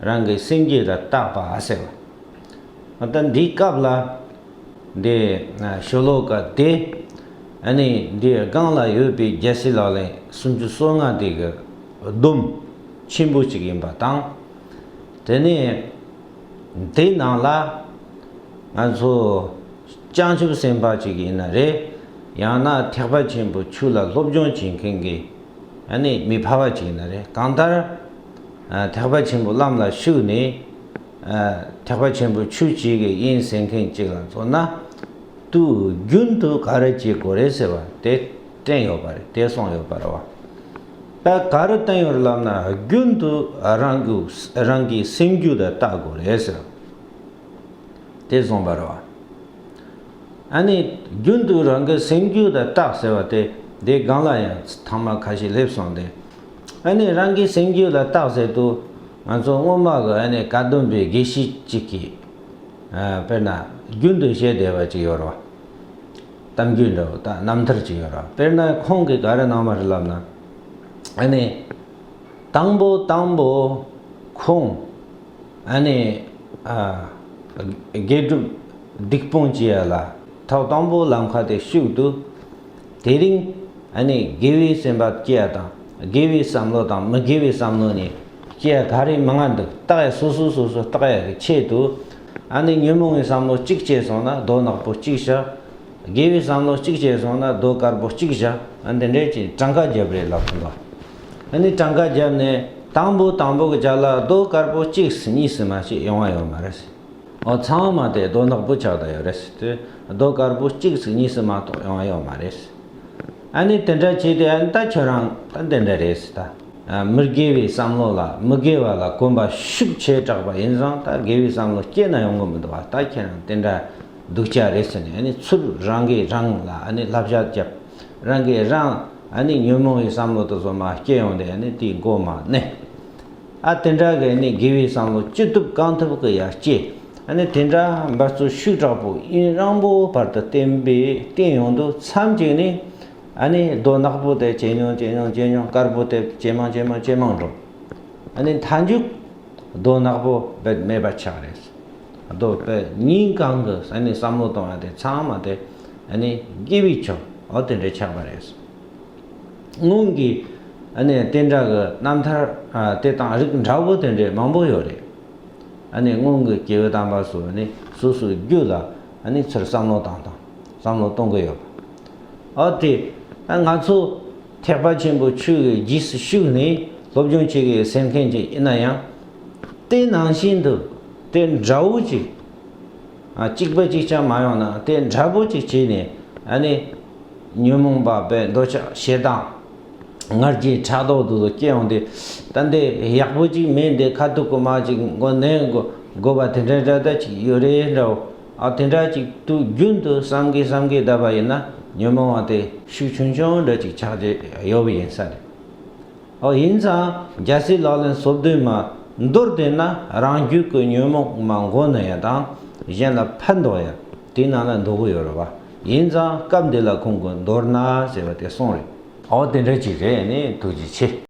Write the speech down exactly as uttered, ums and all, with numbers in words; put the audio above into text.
རང་གི་སེམས་རྒྱུད་ལ་བརྟག་པ་ཟེར་བ། ད་འདིའི་སྐབས་ལ་འདི་ཤོ་ལོ་ཀ་དེ་ཨ་ནི་འདིའི་སྒང་ལ་ཡོད་པའི་རྒྱལ་སྲས་ལག་ལེན་སུམ་ཅུ་སོ་ལྔ་དེ་གི་སྡོམ་ཆེན་པོ་ཅིག་ཡིན་པ་དང་། དེ་ནས་དེའི་ནང་ལ་ང་ཚོ་བྱང་ཆུབ་སེམས་དཔའ་ཅིག་ཡིན་ན་རེད། ཡང་ན་ཐེག་པ་ཆེན་པོའི་ཆོས་ལ་སློབ་སྦྱོང་བྱེད་མཁན་གྱི་ཨ་ནི་མི་ཕལ་པ་ཅིག་ཡིན་ན་རེད། གང་ལྟར་ཨ་ཐེག་པ་ཆེན་པོའི་ལམ་ལ་ཞུགས་ནས་ཨ་ཐེག་པ་ཆེན་པོའི་ཆོས་བྱེད་ཀྱི་ཡིན་ཟེར་མཁན་ཅིག་ལ་མཚོན་ན། དུས་རྒྱུན་དུ་ག་རེ་བྱེད་དགོས་རེད་ཟེར་བ་དེ་བསྟན་ཡོད་པ་རེད། དེ་གསུངས་ཡོད་པ་རེད་བ། ད་ག་རེ་བསྟན་ཡོད་རེད་ལབ་ན། རྒྱུན་དུ་རང་གི་རང་གི་སེམས་རྒྱུད་ལ་བརྟག་དགོས་རེད་ཟེར། དེ་གསུངས་པ་རེད་བ། ཨ་ནི་རྒྱུན་དུ་རང་གི་སེམས་རྒྱུད་ལ་བརྟག་ཟེར་བ་དེ་འདི་སྒང་ལ་ཡང་ཐེངས་མ་ཁ་ཤས་སླེབས་སོང་སྟེ། ཨ་ནི་རང་གི་སེམས་རྒྱུད་ལ་བརྟག་ཟེར་དུས་ང་ཚོ་སྔོན་མ་གི་ཨ་ནི་བཀའ་གདམས་པའི་དགེ་བཤེས་གཅིག་གིས་ཨ་དཔེར་ན་རྒྱུན་དུ་བཤད་བསྡད་པ་ཅིག་ཡོད་རེད་བ། གཏམ་རྒྱུད་འདྲ་བོ་དང་རྣམ་ཐར་ཅིག་ཡོད་རེད་བ། དཔེར་ན་ཁོང་གིས་ག་རེ་གནང་བ་རེད་ལབ་ན། ཨ་ནི་དང་པོ་དང་པོ་ཁོང་ཨ་ནི་ཨ་དགེ་སྒྲུབ་སྡིག་སྤོང་བྱེད་ཡ་ལ་ཐོག་དང་པོ་ལམ་ཁ་དེ་ཞུགས་དུས། དེ་རིང་ཨ་ནི་དགེ་བའི་སེམས་པ་སྐྱེ་ཡ་དང་དགེ་བའི་བསམ་བློ་དང་མི་དགེ་བའི་བསམ་བློ་ནི་སྐྱེ་ཡ་ག་རེ་མང་ང་འདུག་བརྟག་ཡ། སོ་སོ་སོ་སོ་བརྟག་ཡ་གི་ཆེད་དུ་ཨ་ནི་ཉོན་མོངས་པའི་བསམ་བློ་གཅིག་སྐྱེས་སོང་ན་རྡོ་ནག་པོ་གཅིག་བཞག་དགེ་བའི་བསམ་བློ་གཅིག་སྐྱེས་སོང་ན་རྡོ་དཀར་པོ་གཅིག་བཞག་ཨ་འདི་འདྲའི་ཅིག་གྲངས་ཀ་བརྒྱབ་རེད་ལབ་སོང་ལ། ཨ་ནི་གྲངས་ཀ་བརྒྱབ་ནས་དང་པོ་དང་པོ་གི་ཆ་ལ་རྡོ་དཀར་པོ་གཅིག་གཉིས་སུ་མ་ཞིག་ཡོང་བ་ཡོད་མ་རེད། འོ་ཚང་མ་དེ་རྡོ་ནག་པོ་ཆགས་བསྡད་ཡོད་རེད་ཟེར་དུས། རྡོ་དཀར་པོ་གཅིག་ཟིག་གཉིས་སུ་མ་གཏོགས་ཡོང་བ་ཡོད་མ་རེད་ཟེར། ཨ་ནི་དེ་འདྲ་བྱས་ཏེ་ཨ་ནི་ད་ཁྱོད་རང་ད་དེ་འདྲ་རེད་ཟེར་ད། ཨ་མི་དགེ་བའི་བསམ་བློ་ལ་མི་དགེ་བ་ལ་གོམས་པ་ཤུགས་ཆེ་དྲགས་པ་ཡིན་ཙང་ད་དགེ་བའི་བསམ་བློ་སྐྱེ་ན་ཡོང་གི་མི་འདུག་བ། ད་ཁྱེད་རང་དེ་འདྲ་སྡུག་ཅག་རེད་ཟེར་ནས་ཨ་ནི་ཚུར་རང་གིས་རང་ལ་ཨ་ནི་བསླབ་བྱ་བརྒྱབ། རང་གིས་རང་ཨ་ནི་ཉོན་མོངས་པའི་བསམ་བློ་དེ་ཚོ་མར་སྐྱེ་ཡོང་སྟེ་ཨ་ནི་དེའི་མགོ་མར་མནན། ཨ་དེ་འདྲ་གི་ནི་དགེ་བའི་བསམ་བློ་ཅི་ཐུབ་གང་ཐུབ་ཀྱི་ཡར་སྐྱེ། ཨ་ནི་དེ་འདྲ་འབད་རྩོལ་ཤུགས་དྲག་པོ་ཡུན་རིང་པོ་བར་དུ་བསྟེན་པའི་བསྟེན་ཡོང་དུས་མཚམས་ཅིག་ནས་ཨ་ནི་རྡོ་ནག་པོ་དེ་ཇེ་ཉུང་ཇེ་ཉུང་ཇེ་ཉུང་། དཀར་པོ་དེ་ཇེ་མང་ཇེ་མང་ཇེ་མང་འགྲོ། ཨ་ནི་མཐའ་མཇུག་རྡོ་ནག་པོ་རྦད་མེད་པ་ཆགས་རེད། རྡོ་རྦད་ཉིན་གང་གི་ཨ་ནི་བསམ་བློ་གཏོང་བ་དེ་ཚང་མ་དེ་ཨ་ནི་དགེ་བའི་ཕྱོགས་འོ་དེ་འདྲ་ཆགས་པ་རེད། སྔོན་གྱི་ཨ་ནི་དེ་འདྲ་གི་རྣམ་ཐར་ཨ་དེ་དང་རིགས་འདྲ་བོ་དེ་འདྲའི་མང་པོ་ཡོད་རེད། ཨ་ནི་སྔོན་གྱི་སྐྱེས་བུ་དམ་པ་ཚོ་ཨ་ནི་སོ་སོའི་རྒྱུད་ལ་ཨ་ནི་ཚུར་བསམ་བློ་བཏང་དང་བསམ་བློ་གཏོང་གི་ཡོད་པ། ཨ་དེ་ད་ང་ཚོ་ཐེག་པ་ཆེན་པོའི་ཆོས་ཀྱི་རྗེས་སུ་ཞུགས་ནས་སློབ་སྦྱོང་བྱེད་ཀྱི་ཟེར་མཁན་ཅིག་ཡིན་ན་ཡང་། དེ་ནང་བཞིན་དུ་དེ་འདྲ་བོ་ཅིག་ཨ་གཅིག་པ་གཅིག་རྐྱང་མ་ཡོང་ན་དེ་འདྲ་པོ་ཅིག་བྱས་ནས་ཨ་ནི་ཉོན་མོངས་པ་པའི་འདོད་ཆགས་ཞེ་སྡང་ང་རྒྱལ་ཕྲག་དོག་དུ་སྐྱེ་ཡོང་དུས། ད་འདི་ཡག་པོ་ཅིག་མིན། འདི་ཁ་ཐུག་གི་མ་ཅིག་མགོ་ནས་མགོ་དགོས་པ་དེ་འདྲ་འདྲ་ད་ཅིག་ཡོད་རེད་འདྲ་བོ། ཨ་དེ་འདྲ་ཅིག་ཏུ་རྒྱུན་དུ་བསམ་གི་བསམ་གི་བསྡད་པ་ཡིན་ན་ཉོན་མོངས་པ་དེ་ཤུགས་ཆུང་ཆུང་འདྲ་ཅིག་ཆགས་ཀྱི་ཡོད་པ་ཡིན་ས་རེད། ཨོ་ཡིན་ཙང་རྒྱལ་སྲས་ལག་ལེན་སོ་བདུན་མ་མདོར་བསྡུས་ན་རང་རྒྱུད་ཀྱི་ཉོན་མོངས་མ་མགོ་ན་ཡ་དང་གཞན་ལ་ཕན་འདོགས་ཡ་དེའི་ནང་ལ་འདུ་གི་ཡོད་རེད་བ། ཡིན་ཙང་སྐབས་འདི་ལ་ཁོང་གིས་མདོར་ན་ཟེར་བ་དེ་གསུངས་རེད། ཨོ་དེ་འདྲ་ཅིག་རེད། ནི་ཐུགས་རྗེ་ཆེ།